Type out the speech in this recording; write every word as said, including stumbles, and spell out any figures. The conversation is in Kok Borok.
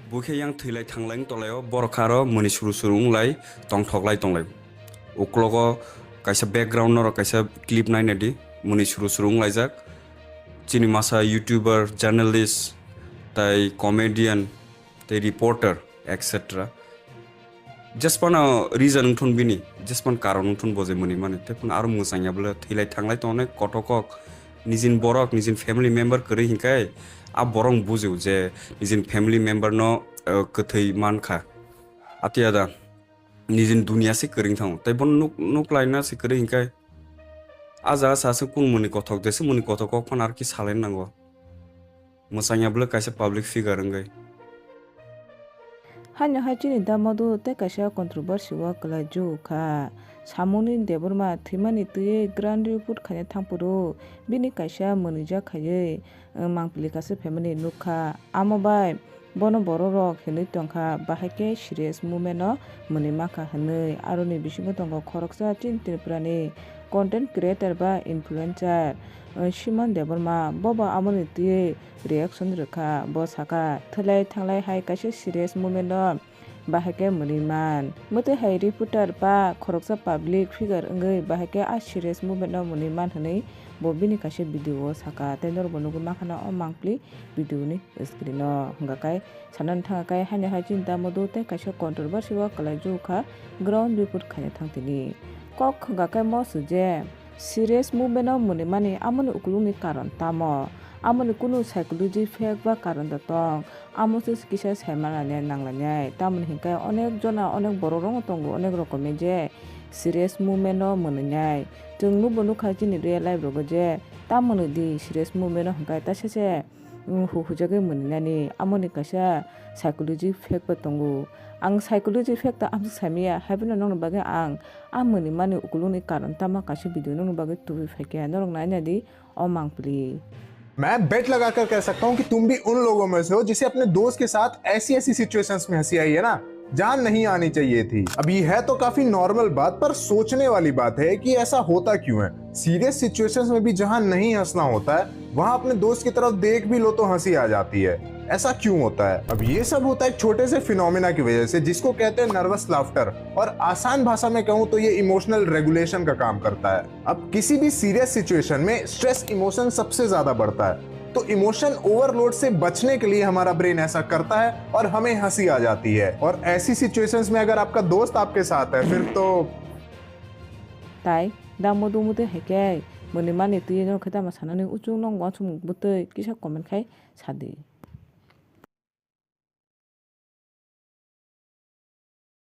Bo khe yang thwilai thanglai wng tonglaio, borok khe aro mwnwi suru suru wnglai tongthoklai tonglai. Uklogo kaisa background norok kaisa clip naina di, mwnwi suru suru wnglaijak. Chini masa YouTuber, journalist, tai comedian, tei reporter, et cetera. Jespano reason wngthun bini, jespan karon wngthun bo je mwnwi mani. Tei phano aro mwchangya bwle thwilai thanglai tongnai kothokok, nijin borok, nijin family member kwrwi hinkhai a borok bujio je nijin family member no, eh, kwthwi mankha. Atiya da nijin dunia se kwrwi thango. Tei bono nuk-, nuklaina se kwrwi hinkhai a jaga sa se kung mwnwi kothok, jesa mwnwi kothok kok phano aro ki salai nango. Mwchangya bwle kaisa public figure wngwi. Haino hai chini Damodu tei kaisa controversy o kwlai jukha kha. Samungni Debbarma thwimani twiwi ground report khaina thangphuru bini kaisa mwnwijak khaiwi, eh, mangpili kaisa phaimani nukha. Amo bai bono bororok hinwi tongkha, bahai khe serious movement o mwnwi mankha hinwi. Aroni bisingo tongo khoroksa chini Tripurani content creator ba influencer, eh, Simon Debbarma. Bobo amoni twiwi reaction rwkha. Bo sakha, thwlai thanglai hai kaisa serious movement o bahai khe mwnwi man. Mwtwi hai reporter ba khoroksa public figure wngwi bahai khe a serious movement o mwnwi man hinwi bo bini kaisa video o sakha. Tei norokbo nugwi mankha na o mangpili video ni screen o. Hwnga khe sanani thangkha khe haino hai chini Damodu tei kaisa controversy o kwlai jukha ground report khaina thangtini. Kok hwnga khe mo swijak serious movement o mwnwi mani amoni ukulukni karon tamo? Amoni kunu psychology fact ba karon da tong? Amo se kisa saimana nanglainai. Tamoni hinkhe onek jona, onek borok rokno tongo onek rokomni je serious movement o mwnwi nai. Chwng nukbo nukha chini real life rogo je tamoni di serious movement o hinkhe ta sese, mm, hu hujagwi mwnwi nani. Amoni kaisa psychology fact bo tongo. Ang psychology fact ta amsuk saimaya, haiphano nokni bagwi ang a mwnwi mani ukulukni karon tamo kaisa video nokni bagwi tubui phaikha. Norok naina di o mangpili. मैं बेट लगाकर कह सकता हूँ कि तुम भी उन लोगों में से हो जिसे अपने दोस्त के साथ ऐसी ऐसी सिचुएशंस में हंसी आई है ना, जहां नहीं आनी चाहिए थी। अब ये है तो काफी नॉर्मल बात, पर सोचने वाली बात है कि ऐसा होता क्यों है। सीरियस सिचुएशंस में भी जहां नहीं हंसना होता है, वहां अपने दोस्त की तरफ देख भी लो तो हंसी आ जाती है। ऐसा क्यों होता है? अब ये सब होता है एक छोटे से फिनोमिना की वजह से, जिसको कहते हैं नर्वस लाफ्टर, और आसान भाषा में कहूं तो ये इमोशनल रेगुलेशन का काम करता है। अब किसी भी सीरियस सिचुएशन में स्ट्रेस इमोशन सबसे ज्यादा बढ़ता है, तो इमोशन ओवरलोड से बचने के लिए हमारा ब्रेन ऐसा करता है और हमें हंसी आ जाती है। और ऐसी सिचुएशंस में अगर आपका दोस्त आपके साथ है, फिर तो Tai, da mudu mudu hai khe, mwnwi mani twi no khe tamo sanani uchuk no uansuk bwtwi kisa comment khai sadi.